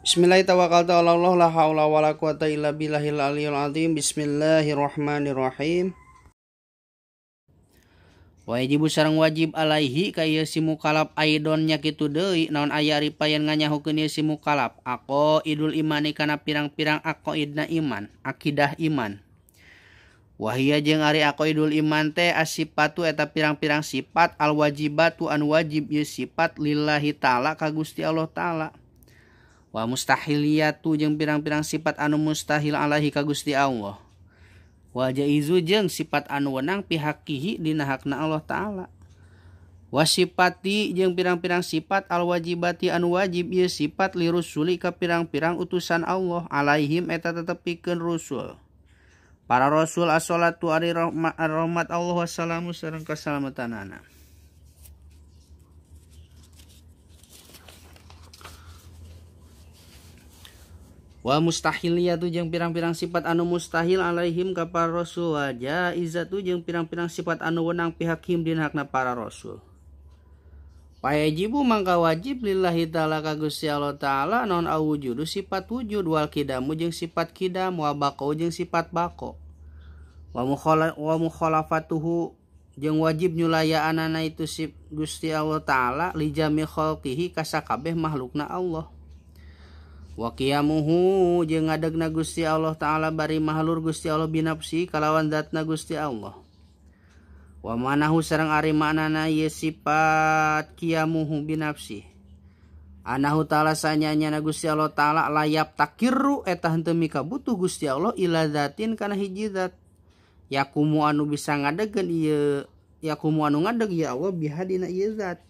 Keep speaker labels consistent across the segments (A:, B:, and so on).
A: Bismillahirrahmanirrahim. La haula wala quwata illa billahil aliyil azim. Bismillahirrahmanirrahim. Wajibu sareng wajib alaihi ka ieu si mukalaf aidon nya kitu deui naon aya ripayan nganyahukeun ieu si mukalaf aqaidul imani kana pirang-pirang aqaidna iman, akidah iman. Wahia jeung ari aqaidul iman teh asipatu eta pirang-pirang sifat al wajibatu anu wajib ieu sifat lillahi ta'ala ka Gusti Allah ta'ala. Wa mustahiliyatu jeung pirang-pirang sifat anu mustahil alaihi ka Gusti Allah. Wa jaizu jeung sifat anu wenang pihakihi dina hakna Allah ta'ala. Wa sifati jeung pirang-pirang sifat al wajibati anu wajib ieu sifat lirusuli ka pirang-pirang utusan Allah alaihim eta tetepikeun rusul. Para rasul as-salatu ari rahmat Allah wassalamu sareng kasalamatanana. Wa mustahiliyatu jeung pirang-pirang sifat anu mustahil alaihim ka para rasul wa jaizatu jeung pirang-pirang sifat anu wenang pihakim dina hakna para rasul. Payajibu mangka wajib lillahi ta'ala ka Gusti Allah ta'ala naon awujudu sifat wujud wal kidamu jeung sifat kidam wa baqau jeung sifat baqo. Wa mukhalafatuhu jeung wajib nyulayaanana itu Gusti Allah ta'ala li jami khalqihi ka sakabeh makhlukna Allah. Wa qiyamuhu jeung ngadegna Gusti Allah ta'ala bari mahlur Gusti Allah binafsi kalawan zatna Gusti Allah. Wa manahu sareng ari maknana ieu sifat qiyamuhu binafsi. Anahu ta'ala sanyanyana Gusti Allah ta'ala layap takirru eta henteu mikabutuh Gusti Allah ila zatin kana hiji zat. Yakumu anu bisa ngadegeun ieu yakumu anu ngadeg ya Allah bihadina ieu zat.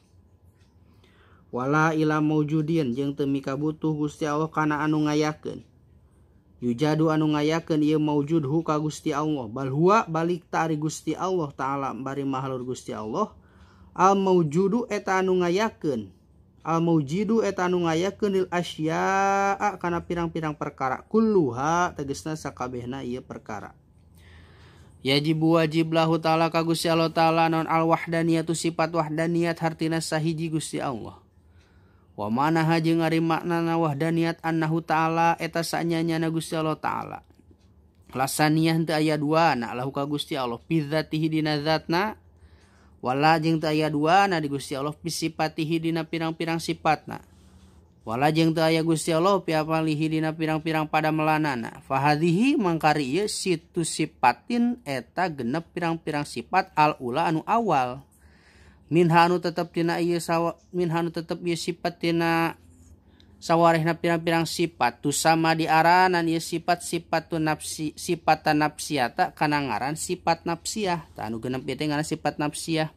A: Wala ila maujudin jeung teu mikabutuh Gusti Allah kana anu ngayakeun. Yujadu anu ngayakeun ieu maujudhu ka Gusti Allah. Bal huwa balik ta ari Gusti Allah ta'ala bari mahalur Gusti Allah. Al maujudu eta anu ngayakeun. Al maujidu eta anu ngayakeun lil asya'a kana pirang-pirang perkara. Kulluha tegasna sakabehna ieu perkara. Yajibu wajib lahu ta'ala ka Gusti Allah ta'ala non al wahdaniyatu sifat wahdaniyat hartina sahiji Gusti Allah. Wa manaha jeung ari maknana wahdaniyat annahu ta'ala eta sanyanyana Gusti Allah ta'ala. Lasaniyah henteu aya dua na lahu ka Gusti Allah fi dzatihi dina zatna wala jeung teu aya dua na di Gusti Allah fi sifatihi dina pirang-pirang sifatna. Wala jeung teu aya Gusti Allah fi afalihi dina pirang-pirang padamelanana. Fa hadhihi mangkari ieu situ sifatin eta genep pirang-pirang sifat al ula anu awal. Minha anu tetep tina ieu sawa minha anu tetep ieu sifat tina sawarehna pirang-pirang sifat tu sama diaranan ieu sifat sifat tu nafsi sifat nafsiyata kana ngaran sifat nafsiyah tah anu genep ieu teh ngaran sifat nafsiyah.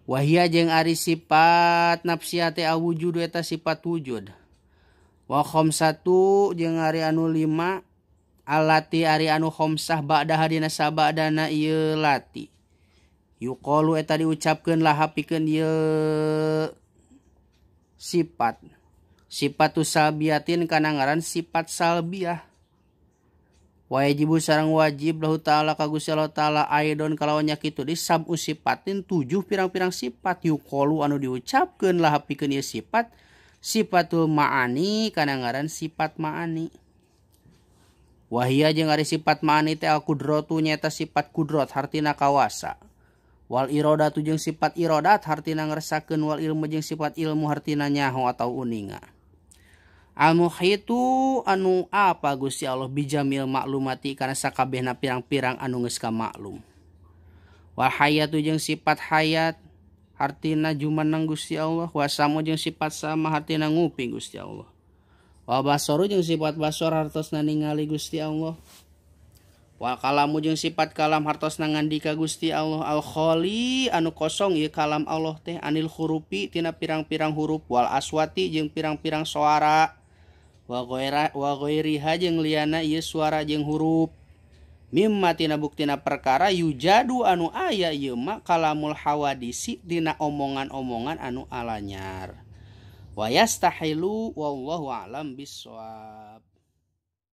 A: Wahia jeung ari sifat nafsiyah teh awujud eta sifat wujud. Wa khamsatu jeung ari anu 5 alati ari anu khamsah ba'da hadina sabadana ieu lati. Yuqalu eta diucapkeun laha pikeun ieu sifat. Sifatu salbiyatin kana ngaran sifat salbiyah. Wajibu sareng wajib lahu ta'ala ka Gusti Allah ta'ala aidon kalawan nya kitu di sab'u sifatin 7 pirang-pirang sifat yuqalu anu diucapkeun laha pikeun ieu sifat sifatul ma'ani kana ngaran sifat ma'ani. Wahia jeung ari sifat ma'ani teh al qudratu nyaeta sifat kudrat hartina kawasa. Wal iradatu jeung sifat iradat hartina ngersakeun wal ilmu jeung sifat ilmu hartina nyaho atau uninga. Al muhitu anu apa Gusti Allah bijamil maklumati kana sakabehna pirang-pirang anu geus kamaklum. Wal hayatu jeung sifat hayat hartina jumeneng Gusti Allah, wasamu jeung sifat sama hartina nguping Gusti Allah. Wa basaru jeung sifat basar hartosna ningali Gusti Allah. Wa kalamu jeung sifat kalam hartosna ngandika Gusti Allah al khali anu kosong ieu kalam Allah teh anil hurufi tina pirang-pirang huruf wal aswati jeung pirang-pirang suara wa ghairiha jeung liana ieu suara jeung huruf mimma tina buktina perkara yujadu anu aya ieu mah kalamul hawadisi dina omongan-omongan anu alanyar wa yastahilu wallahu a'lam bissawab.